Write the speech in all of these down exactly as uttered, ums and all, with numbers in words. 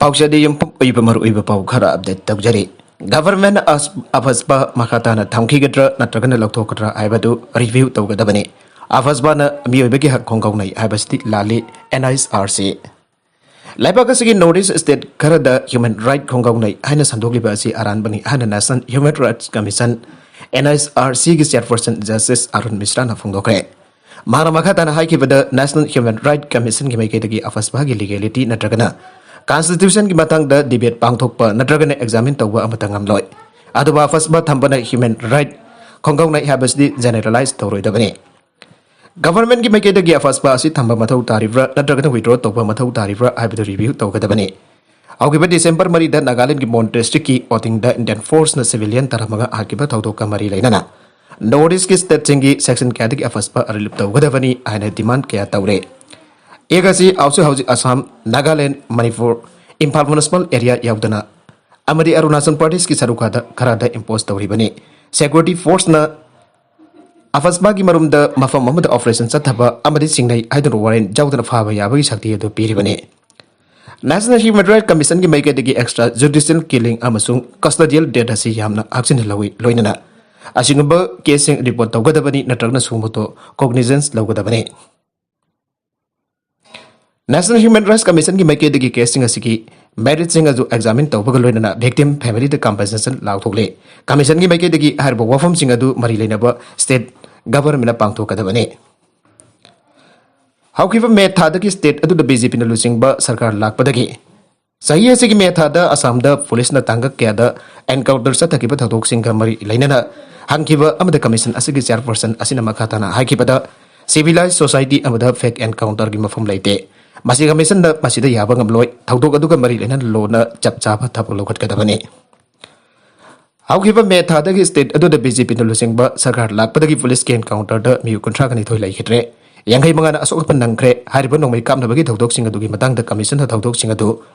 ꯄꯥꯎꯆꯦꯗ ꯌꯨꯝꯐꯝ ꯑꯣꯏꯕ ꯃꯔꯨꯑꯣꯏꯕ ꯄꯥꯎ ꯈꯔ ꯑꯞꯗꯦꯠ ꯇꯧꯖꯔꯤ꯫ ꯒꯚꯔꯟꯃꯦꯟꯠꯅ ꯑꯁ-, ꯑꯐꯁꯄꯥ ꯃꯈꯥ ꯇꯥꯅ ꯊꯝꯈꯤꯒꯗ꯭ꯔꯥ ꯅꯠꯇ꯭ꯔꯒꯅ ꯂꯧꯊꯣꯛꯀꯗ꯭ꯔꯥ ꯍꯥꯏꯕꯗꯨ ꯔꯤꯚ꯭ꯌꯨ ꯇꯧꯒꯗꯕꯅꯤ꯫ ꯑꯐꯁꯄꯥꯅ ꯃꯤꯑꯣꯏꯕꯒꯤ ꯍꯛ ꯈꯣꯡꯒꯥꯎꯅꯩ ꯍꯥꯏꯕꯁꯤꯗꯤ ꯂꯥꯜꯂꯤ, ꯑꯦꯟ ꯑꯥꯏꯆ ꯑꯥꯔ ꯁꯤ꯫ ꯂꯩꯕꯥꯛ ꯑꯁꯤꯒꯤ ꯅꯣꯔꯠ ꯏꯁ ꯁ꯭ꯇꯦꯠ ꯈꯔꯗ ꯍ꯭ꯌꯨꯃꯦꯟ ꯔꯥꯏꯠ ꯈꯣꯡꯒꯥꯎꯅꯩ ꯍꯥꯏꯅ ꯁꯟꯗꯣꯛꯂꯤꯕ ꯑꯁꯤ ꯑꯔꯥꯟꯕꯅꯤ ꯍꯥꯏꯅ national human rights commission, N H R ꯁꯤꯒꯤ ꯆꯦꯌꯔꯄꯔꯁꯟ ꯖꯁꯇꯤꯁ ꯑꯔꯨꯟ ꯃꯤꯁ꯭ꯔꯥꯅ ꯐꯣꯡꯗꯣꯛꯈ꯭ꯔꯦ꯫ ꯃꯍꯥꯛꯅ ꯃꯈꯥ ꯇꯥꯅ ꯍꯥꯏꯈꯤꯕꯗ, ꯅꯦꯁꯅꯦꯜ ꯍ꯭ꯌꯨꯃꯦꯟ ꯔꯥꯏꯠ ꯀꯃꯤꯁꯟꯒꯤ ꯃꯥꯏꯀꯩꯗꯒꯤ ꯑꯐꯁꯄꯥꯒꯤ ꯂꯤꯒꯦꯂꯤꯇꯤ ꯅꯠꯇ꯭ꯔꯒꯅ ꯀꯟꯁꯇꯤꯇ꯭ꯌꯨꯁꯟꯒꯤ ꯃꯇꯥꯡꯗ ꯗꯤꯕꯦꯠ ꯄꯥꯡꯊꯣꯛꯄ ꯅꯠꯇ꯭ꯔꯒꯅ ꯑꯦꯛꯖꯥꯃꯤꯟ ꯇꯧꯕ ꯑꯃꯠꯇ ꯉꯝꯂꯣꯏ꯫ ꯑꯗꯨꯕꯨ ꯑꯐꯁꯄꯥ ꯊꯝꯕꯅ ꯍ꯭ꯌꯨꯃꯦꯟ ꯔꯥꯏꯠ ꯈꯣꯡꯒꯥꯎꯅꯩ ꯍꯥꯏꯕꯁꯤꯗꯤ ꯖꯦꯅꯦꯔꯦꯂꯥꯏꯖ ꯇꯧꯔꯣꯏꯗꯕꯅꯤ꯫ ꯒꯚꯔꯟꯃꯦꯟꯠꯀꯤ ꯃꯥꯏꯀꯩꯗꯒꯤ ꯑꯐꯁꯄꯥ ꯑꯁꯤ ꯊꯝꯕ ꯃꯊꯧ ꯇꯥꯔꯤꯕ꯭ꯔꯥ ꯅꯠꯇ꯭ꯔꯒꯅ ꯋꯤꯗ꯭ꯔꯣ ꯇꯧꯕ ꯃꯊꯧ ꯇꯥꯔꯤꯕ꯭ꯔꯥ ꯍꯥꯏꯕꯗꯨ ꯔꯤꯚ꯭ꯌꯨ ꯇꯧꯒꯗꯕꯅꯤ꯫ ꯍꯧꯈꯤꯕ ꯗꯤꯁꯦꯝꯕꯔ ꯃꯔꯤꯗ ꯅꯥꯒꯥꯂꯦꯟꯗꯒꯤ ꯃꯣꯟ ꯗꯤꯁꯇ꯭ꯔꯤꯛꯀꯤ ꯑꯣꯇꯤꯡꯗ ꯏꯟꯗꯤꯌꯟ ꯐꯣꯔꯁꯅ ꯁꯤꯚꯤꯂꯤꯌꯟ ꯇꯔꯥꯃꯉꯥ ꯍꯥꯠꯈꯤꯕ ꯊꯧꯗꯣꯛꯀ ꯃꯔꯤ ꯂꯩꯅꯅ ꯅꯣꯔꯠ ꯏꯁꯀꯤ ꯁ꯭ꯇꯦꯠꯁꯤꯡꯒꯤ ꯁꯦꯛꯁꯟ ꯀꯌꯥꯗꯒꯤ ꯑꯐꯁꯄꯥ ꯔꯤꯂꯤꯐ ꯇꯧꯒꯗꯕꯅꯤ ꯍꯥꯏꯅ ꯗꯤꯃꯥꯟ ꯀꯌꯥ ꯇꯧꯔꯦ꯫ ꯑꯦꯛ ꯑꯁꯤ ꯍꯧꯖꯤꯛ ꯍꯧꯖꯤꯛ ꯑꯁꯥꯝ, ꯅꯥꯒꯥꯂꯦꯟ, ꯃꯅꯤꯄꯨꯔ, ꯏꯝꯐꯥꯜ ꯃ꯭ꯌꯨꯅꯤꯁꯤꯄꯥꯜ ꯑꯦꯔꯤꯌꯥ ꯌꯥꯎꯗꯅ ꯑꯃꯗꯤ ꯑꯔꯨꯅꯥꯆꯜ ꯄ꯭ꯔꯗꯦꯁꯀꯤ ꯁꯔꯨꯛ ꯈꯔꯗ, ꯈꯔꯗ ꯏꯝꯄꯣꯁ ꯇꯧꯔꯤꯕꯅꯤ꯫ ꯁꯦꯀ꯭ꯌꯨꯔꯤꯇꯤ ꯐꯣꯔꯁꯅ ꯑꯐꯁꯄꯥꯒꯤ ꯃꯔꯨꯝꯗ ꯃꯐꯝ ꯑꯃꯗ ꯑꯣꯄꯔꯦꯁꯟ ꯆꯠꯊꯕ ꯑꯃꯗꯤ ꯆꯤꯡꯅꯩ ꯍꯥꯏꯗꯨꯅ ꯋꯥꯔꯦꯟ ꯌꯥꯎꯗꯅ ꯐꯥꯕ ꯌꯥꯕꯒꯤ ꯁꯛꯇꯤ ꯑꯗꯨ ꯄꯤꯔꯤꯕꯅꯤ꯫ ꯅꯦꯁꯅꯦꯜ ꯍ꯭ꯌꯨꯃꯦꯟ ꯔꯥꯏꯠ ꯀꯃꯤꯁꯟꯒꯤ ꯃꯥꯏꯀꯩꯗꯒꯤ ꯑꯦꯛꯁꯇ꯭ꯔꯥ ꯖꯨꯗꯤꯁꯤꯌꯦꯜ ꯀꯤꯂꯤꯡ ꯑꯃꯁꯨꯡ ꯀꯁꯇꯣꯗꯤꯌꯦꯜ ꯗꯦꯠ ꯑꯁꯤ ꯌꯥꯝꯅ ꯍꯛꯆꯤꯟꯅ ꯂꯧꯏ, ꯂꯣꯏꯅꯅ ꯑꯁꯤꯒꯨꯝꯕ ꯀꯦꯁꯁꯤꯡ ꯔꯤꯄꯣꯔꯠ ꯇꯧꯒꯗꯕꯅꯤ ꯅꯠꯇ꯭ꯔꯒꯅ ꯁꯨꯃꯣꯇꯣ ꯀꯣꯒꯅꯤꯖꯦꯟꯁ ꯂꯧꯒꯗꯕꯅꯤ꯫ ꯅꯦꯁꯅꯦꯜ ꯍ꯭ꯌꯨꯃꯦꯟ ꯔꯥꯏꯠꯁ ꯀꯃꯤꯁꯟꯒꯤ ꯃꯥꯏꯀꯩꯗꯒꯤ ꯀꯦꯁꯁꯤꯡ ꯑꯁꯤꯒꯤ ꯃꯦꯔꯤꯠꯁꯤꯡ ꯑꯗꯨ ꯑꯦꯛꯖꯥꯃꯤꯟ ꯇꯧꯕꯒ ꯂꯣꯏꯅꯅ ꯚꯤꯛꯇꯤꯝ ꯐꯦꯃꯤꯂꯤꯗ ꯀꯝꯄꯦꯟꯁꯦꯁꯟ ꯂꯥꯎꯊꯣꯛꯂꯦ꯫ ꯀꯃꯤꯁꯟꯒꯤ ꯃꯥꯏꯀꯩꯗꯒꯤ ꯍꯥꯏꯔꯤꯕ ꯋꯥꯐꯝꯁꯤꯡ ꯑꯗꯨ ꯃꯔꯤ ꯂꯩꯅꯕ ꯁ꯭ꯇꯦꯠ ꯒꯚꯔꯟꯃꯦꯟꯠꯅ ꯄꯥꯡꯊꯣꯛꯀꯗꯕꯅꯤ꯫ ꯍꯧꯈꯤꯕ ꯃꯦ ꯊꯥꯗꯒꯤ ꯁ꯭ꯇꯦꯠ ꯑꯗꯨꯗ ꯕꯤ ꯖꯦ ꯄꯤꯅ ꯂꯨꯆꯤꯡꯕ ꯁꯔꯀꯥꯔ ꯂꯥꯛꯄꯗꯒꯤ ꯆꯍꯤ ꯑꯁꯤꯒꯤ ꯃꯦ ꯊꯥꯗ ꯑꯁꯥꯝꯗ ꯄꯨꯂꯤꯁꯅ ꯇꯥꯡꯀꯛ ꯀꯌꯥꯗ ꯑꯦꯟꯀꯥꯎꯟꯇꯔ ꯆꯠꯊꯈꯤꯕ ꯊꯧꯗꯣꯛꯁꯤꯡꯒ ꯃꯔꯤ ꯂꯩꯅꯅ ꯍꯪꯈꯤꯕ ꯑꯃꯗ ꯀꯃꯤꯁꯟ ꯑꯁꯤꯒꯤ ꯆꯦꯌꯔꯄꯔꯁꯟ ꯑꯁꯤꯅ ꯃꯈꯥ ꯇꯥꯅ ꯍꯥꯏꯈꯤꯕꯗ, ꯁꯤꯚꯤꯂꯥꯏꯖ ꯁꯣꯁꯥꯏꯇꯤ ꯑꯃꯗ ꯐꯦꯛ ꯑꯦꯟꯀꯥꯎꯟꯇꯔꯒꯤ ꯃꯐꯝ ꯂꯩꯇꯦ꯫ ꯃꯁꯤ ꯀꯃꯤꯁꯟꯅ ꯃꯁꯤꯗ ꯌꯥꯕ ꯉꯝꯂꯣꯏ꯫ ꯊꯧꯗꯣꯛ ꯑꯗꯨꯒ ꯃꯔꯤ ꯂꯩꯅꯅ ꯂꯣꯅ ꯆꯞ ꯆꯥꯕ ꯊꯕꯛ ꯂꯧꯈꯠꯀꯗꯕꯅꯤ꯫ ꯍꯧꯈꯤꯕ ꯃꯦ ꯊꯥꯗꯒꯤ ꯁ꯭ꯇꯦꯠ ꯑꯗꯨꯗ ꯕꯤ ꯖꯦ ꯄꯤꯅ ꯂꯨꯆꯤꯡꯕ ꯁꯔꯀꯥꯔ ꯂꯥꯛꯄꯗꯒꯤ ꯄꯨꯂꯤꯁꯀꯤ ꯑꯦꯟꯀꯥꯎꯟꯇꯔꯗ ꯃꯤꯑꯣꯏ ꯀꯨꯟꯊ꯭ꯔꯥ ꯅꯤꯊꯣꯏ ꯂꯩꯈꯤꯗ꯭ꯔꯦ꯫ ꯌꯥꯡꯈꯩ ꯃꯉꯥꯅ ꯑꯁꯣꯛ ꯑꯄꯟ ꯅꯪꯈ꯭ꯔꯦ꯫ ꯍꯥꯏꯔꯤꯕ ꯅꯣꯡꯃꯩ ꯀꯥꯞꯅꯕꯒꯤ ꯊꯧꯗꯣꯛꯁꯤꯡ ꯑꯗꯨꯒꯤ ꯃꯇꯥꯡꯗ ꯀꯃꯤꯁꯟꯅ ꯊꯧꯗꯣꯛꯁꯤꯡ ꯑꯗꯨ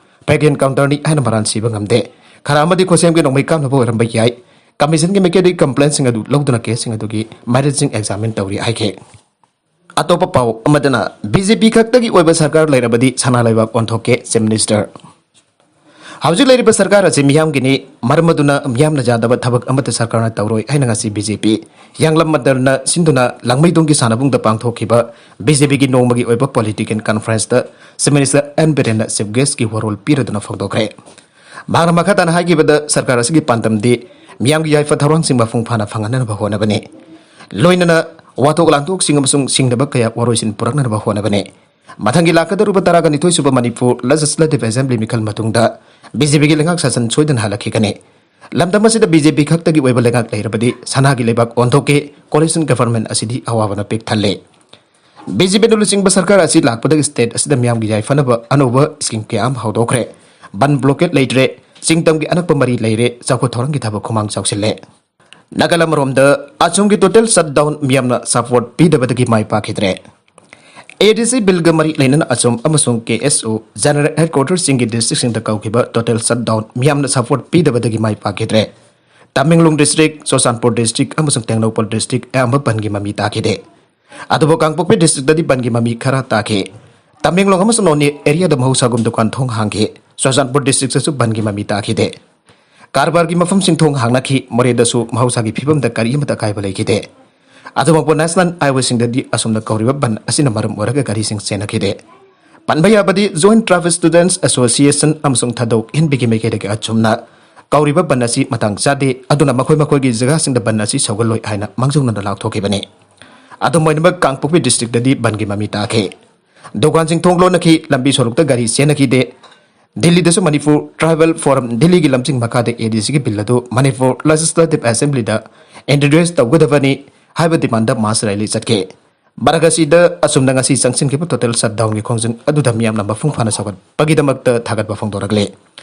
ꯐꯦꯛ ꯑꯦꯟꯀꯥꯎꯟꯇꯔꯅꯤ ꯍꯥꯏꯅ ꯃꯔꯥꯜ ꯁꯤꯕ ꯉꯝꯗꯦ꯫ ꯈꯔ ꯑꯃꯗꯤ ꯈꯨꯠꯁꯦꯝꯒꯤ ꯅꯣꯡꯃꯩ ꯀꯥꯞꯅꯕ ꯑꯣꯏꯔꯝꯕ ꯌꯥꯏ꯫ ꯀꯃꯤꯁꯟꯒꯤ ꯃꯥꯏꯀꯩꯗꯒꯤ ꯀꯝꯄ꯭ꯂꯦꯟꯁꯤꯡ ꯑꯗꯨ ꯂꯧꯗꯨꯅ ꯀꯦꯁꯁꯤꯡ ꯑꯗꯨꯒꯤ ꯃꯦꯔꯤꯠꯁꯤꯡ ꯑꯦꯛꯖꯥꯃꯤꯟ ꯇꯧꯔꯤ ꯍꯥꯏꯈꯤ꯫ ꯑꯇꯣꯞꯄ ꯄꯥꯎ ꯑꯃꯗꯅ, ꯕꯤ ꯖꯦ ꯄꯤ ꯈꯛꯇꯒꯤ ꯑꯣꯏꯕ ꯁꯔꯀꯥꯔ ꯂꯩꯔꯕꯗꯤ ꯁꯅꯥ ꯂꯩꯕꯥꯛ ꯑꯣꯟꯊꯣꯛꯀꯦ, ꯆꯤꯐ ꯃꯤꯅꯤꯁꯇꯔ꯫ ꯍꯧꯖꯤꯛ ꯂꯩꯔꯤꯕ ꯁꯔꯀꯥꯔ ꯑꯁꯤ ꯃꯤꯌꯥꯝꯒꯤꯅꯤ, ꯃꯔꯝ ꯑꯗꯨꯅ ꯃꯤꯌꯥꯝꯅ ꯌꯥꯗꯕ ꯊꯕꯛ ꯑꯃꯠꯇ ꯁꯔꯀꯥꯔꯅ ꯇꯧꯔꯣꯏ ꯍꯥꯏꯅ ꯉꯁꯤ ꯕꯤ ꯖꯦ ꯄꯤ ꯍꯤꯌꯥꯡꯂꯝ ꯃꯟꯗꯤꯔꯅ ꯁꯤꯟꯗꯨꯅ ꯂꯥꯡꯃꯩꯗꯣꯡꯒꯤ ꯁꯥꯟꯅꯕꯨꯡꯗ ꯄꯥꯡꯊꯣꯛꯈꯤꯕ ꯕꯤ ꯖꯦ ꯄꯤꯒꯤ ꯅꯣꯡꯃꯒꯤ ꯑꯣꯏꯕ ꯄꯣꯂꯤꯇꯤꯀꯦꯜ ꯀꯟꯐꯔꯦꯟꯁꯇ ꯆꯤꯐ ꯃꯤꯅꯤꯁꯇꯔ ꯑꯦꯟ ꯕꯤꯔꯦꯟꯅ ꯆꯤꯐ ꯒꯦꯁꯀꯤ ꯋꯥꯔꯣꯜ ꯄꯤꯔꯗꯨꯅ ꯐꯣꯡꯗꯣꯛꯈ꯭ꯔꯦ꯫ ꯃꯍꯥꯛꯅ ꯃꯈꯥ ꯇꯥꯅ ꯍꯥꯏꯈꯤꯕꯗ, ꯁꯔꯀꯥꯔ ꯑꯁꯤꯒꯤ ꯄꯥꯟꯗꯝꯗꯤ ꯃꯤꯌꯥꯝꯒꯤ ꯌꯥꯏꯐ ꯊꯧꯔꯥꯡꯁꯤꯡ ꯃꯄꯨꯡ ꯐꯥꯅ ꯐꯪꯍꯟꯅꯕ ꯍꯣꯠꯅꯕꯅꯤ꯫ ꯂꯣꯏꯅꯅ ꯋꯥꯊꯣꯛ ꯂꯥꯟꯊꯣꯛꯁꯤꯡ ꯑꯃꯁꯨꯡ ꯁꯤꯡꯅꯕ ꯀꯌꯥ ꯋꯥꯔꯣꯏꯁꯤꯟ ꯄꯨꯔꯛꯅꯅꯕ ꯍꯣꯠꯅꯕꯅꯤ꯫ ꯃꯊꯪꯒꯤ ꯂꯥꯛꯀꯗꯧꯔꯤꯕ ꯇꯔꯥꯒ ꯅꯤꯊꯣꯏ ꯁꯨꯕ ꯃꯅꯤꯄꯨꯔ ꯂꯦꯖꯤꯁꯂꯦꯇꯤꯚ ꯑꯦꯁꯦꯝꯕ꯭ꯂꯤ ꯃꯤꯈꯜ ꯃꯇꯨꯡꯗ ꯕꯤ ꯖꯦ ꯄꯤꯒꯤ ꯂꯩꯉꯥꯛ ꯁꯥꯁꯟ ꯁꯣꯏꯗꯅ ꯍꯜꯂꯛꯈꯤꯒꯅꯤ꯫ ꯂꯝꯗꯝ ꯑꯁꯤꯗ ꯕꯤ ꯖꯦ ꯄꯤ ꯈꯛꯇꯒꯤ ꯑꯣꯏꯕ ꯂꯩꯉꯥꯛ ꯂꯩꯔꯕꯗꯤ ꯁꯅꯥꯒꯤ ꯂꯩꯕꯥꯛ ꯑꯣꯟꯊꯣꯛꯀꯦ, ꯀꯣꯂꯤꯁꯟ ꯒꯚꯔꯟꯃꯦꯟꯠ ꯑꯁꯤꯗꯤ ꯑꯋꯥꯕꯅ ꯄꯤꯛ ꯊꯜꯂꯦ꯫ ꯕꯤ ꯖꯦ ꯄꯤꯅ ꯂꯨꯆꯤꯡꯕ ꯁꯔꯀꯥꯔ ꯑꯁꯤ ꯂꯥꯛꯄꯗꯒꯤ ꯁ꯭ꯇꯦꯠ ꯑꯁꯤꯗ ꯃꯤꯌꯥꯝꯒꯤ ꯌꯥꯏꯐꯅꯕ ꯑꯅꯧꯕ ꯁ꯭ꯀꯤꯝ ꯀꯌꯥ ꯑꯃ ꯍꯧꯗꯣꯛꯈ꯭ꯔꯦ꯫ ꯕꯟ ꯕ꯭ꯂꯣꯀꯦꯠ ꯂꯩꯇ꯭ꯔꯦ, ꯆꯤꯡ ꯇꯝꯒꯤ ꯑꯅꯛꯄ ꯃꯔꯤ ꯂꯩꯔꯦ, ꯆꯥꯎꯈꯠ ꯊꯧꯔꯥꯡꯒꯤ ꯊꯕꯛ ꯈꯨꯃꯥꯡ ꯆꯥꯎꯁꯤꯜꯂꯦ꯫ ꯅꯥꯒꯥꯂꯦꯟ ꯃꯔꯣꯝꯗ ꯑꯁꯣꯝꯒꯤ ꯇꯣꯇꯦꯜ ꯁꯠ ꯗꯥꯎꯟ ꯃꯤꯌꯥꯝꯅ ꯁꯄꯣꯔꯠ ꯄꯤꯗꯕꯗꯒꯤ ꯃꯥꯏ ꯄꯥꯛꯈꯤꯗ꯭ꯔꯦ꯫ ꯑꯦ ꯗꯤ ꯁꯤ ꯕꯤꯜꯒ ꯃꯔꯤ ꯂꯩꯅꯅ ꯑꯁꯣꯝ ꯑꯃꯁꯨꯡ ꯀꯦ ꯑꯦꯁ ꯑꯣ ꯖꯦꯅꯔꯦꯜ ꯍꯦꯗꯀ꯭ꯋꯥꯇꯔꯁꯤꯡꯒꯤ ꯗꯤꯁꯇ꯭ꯔꯤꯛꯁꯤꯡꯗ ꯀꯧꯈꯤꯕ ꯇꯣꯇꯦꯜ ꯁꯠ ꯗꯥꯎꯟ ꯃꯤꯌꯥꯝꯅ ꯁꯄꯣꯔꯠ ꯄꯤꯗꯕꯗꯒꯤ ꯃꯥꯏ ꯄꯥꯛꯈꯤꯗ꯭ꯔꯦ꯫ ꯇꯃꯦꯡꯂꯣꯡ ꯗꯤꯁꯇ꯭ꯔꯤꯛ, ꯆꯨꯔꯆꯥꯟꯄꯨꯔ ꯗꯤꯁꯇ꯭ꯔꯤꯛ ꯑꯃꯁꯨꯡ ꯇꯦꯡꯅꯧꯄꯜ ꯗꯤꯁꯇ꯭ꯔꯤꯛ ꯑꯌꯥꯝꯕ ꯕꯟꯒꯤ ꯃꯃꯤ ꯇꯥꯈꯤꯗꯦ꯫ ꯑꯗꯨꯕꯨ ꯀꯥꯡꯄꯣꯛꯄꯤ ꯗꯤꯁꯇ꯭ꯔꯤꯛꯇꯗꯤ ꯕꯟꯒꯤ ꯃꯃꯤ ꯈꯔ ꯇꯥꯈꯤ꯫ ꯇꯃꯦꯡꯂꯣꯡ ꯑꯃꯁꯨꯡ ꯅꯣꯅꯦ ꯑꯦꯔꯤꯌꯥꯗ ꯃꯍꯧꯁꯥꯒꯨꯝ ꯗꯨꯀꯥꯟ ꯊꯣꯡ ꯍꯥꯡꯈꯤ꯫ ꯆꯨꯔꯆꯥꯟꯄꯨꯔ ꯗꯤꯁꯇ꯭ꯔꯤꯛꯇꯁꯨ ꯕꯟꯒꯤ ꯃꯃꯤ ꯇꯥꯈꯤꯗꯦ꯫ ꯀꯔꯕꯥꯔꯒꯤ ꯃꯐꯝꯁꯤꯡ ꯊꯣꯡ ꯍꯥꯡꯅꯈꯤ꯫ ꯃꯣꯔꯦꯗꯁꯨ ꯃꯍꯧꯁꯥꯒꯤ ꯐꯤꯕꯝꯗ ꯀꯔꯤ ꯑꯃꯠꯇ ꯑꯀꯥꯏꯕ ꯂꯩꯈꯤꯗꯦ꯫ ꯑꯗꯨꯃꯛꯄꯨ ꯅꯦꯁꯅꯦꯜ ꯍꯥꯏꯋꯦꯁꯤꯡꯗꯗꯤ ꯑꯁꯣꯝꯅ ꯀꯧꯔꯤꯕ ꯕꯟ ꯑꯁꯤꯅ ꯃꯔꯝ ꯑꯣꯏꯔꯒ ꯒꯥꯔꯤꯁꯤꯡ ꯆꯦꯟꯅꯈꯤꯗꯦ꯫ ꯄꯟꯕ ꯌꯥꯕꯗꯤ Joint Traffic Students Association ꯑꯃꯁꯨꯡ ꯊꯥꯗꯣꯛ ꯍꯦꯟꯕꯤꯒꯤ ꯃꯥꯏꯀꯩꯗꯒꯤ ꯑꯆꯨꯝꯅ ꯀꯧꯔꯤꯕ ꯕꯟ ꯑꯁꯤ ꯃꯇꯥꯡ ꯆꯥꯗꯦ, ꯑꯗꯨꯅ ꯃꯈꯣꯏ ꯃꯈꯣꯏꯒꯤ ꯖꯒꯥꯁꯤꯡꯗ ꯕꯟ ꯑꯁꯤ ꯁꯧꯒꯠꯂꯣꯏ ꯍꯥꯏꯅ ꯃꯥꯡꯖꯧꯅꯅ ꯂꯥꯎꯊꯣꯛꯈꯤꯕꯅꯤ꯫ ꯑꯗꯨꯝ ꯑꯣꯏꯅꯃꯛ, ꯀꯥꯡꯄꯣꯛꯄꯤ ꯗꯤꯁꯇ꯭ꯔꯤꯛꯇꯗꯤ ꯕꯟꯒꯤ ꯃꯃꯤ ꯇꯥꯈꯤ꯫ ꯗꯨꯀꯥꯟꯁꯤꯡ ꯊꯣꯡ ꯂꯣꯟꯅꯈꯤ, ꯂꯝꯕꯤ ꯁꯣꯔꯣꯛꯇ ꯒꯥꯔꯤ ꯆꯦꯟꯅꯈꯤꯗꯦ꯫ ꯗꯤꯜꯂꯤꯗꯁꯨ ꯃꯅꯤꯄꯨꯔ ꯇ꯭ꯔꯥꯏꯕꯦꯜ ꯐꯣꯔꯝ ꯗꯤꯜꯂꯤꯒꯤ ꯂꯝꯖꯤꯡ ꯃꯈꯥꯗ ꯑꯦ ꯗꯤ ꯁꯤꯒꯤ ꯕꯤꯜ ꯑꯗꯨ ꯃꯅꯤꯄꯨꯔ ꯂꯦꯖꯤꯁꯂꯦꯇꯤꯚ ꯑꯦꯁꯦꯝꯕ꯭ꯂꯤꯗ ꯏꯟꯇ꯭ꯔꯣꯗ꯭ꯌꯨꯁ ꯇꯧꯒꯗꯕꯅꯤ ꯍꯥꯏꯕ ꯗꯤꯃꯥꯟꯗ ꯃꯥꯁ ꯔꯦꯂꯤ ꯆꯠꯈꯤ꯫ ꯃꯔꯛ ꯑꯁꯤꯗ ꯑꯁꯨꯝꯅ ꯉꯁꯤ ꯆꯪꯁꯤꯟꯈꯤꯕ ꯇꯣꯇꯦꯜ ꯁꯠꯗꯥꯎꯟꯒꯤ ꯈꯣꯡꯖꯪ ꯑꯗꯨꯗ ꯃꯤꯌꯥꯝꯅ ꯃꯄꯨꯡ ꯐꯥꯅ ꯁꯧꯒꯠꯄꯒꯤꯗꯃꯛꯇ ꯊꯥꯒꯠꯄ ꯐꯣꯡꯗꯣꯔꯛꯂꯤ꯫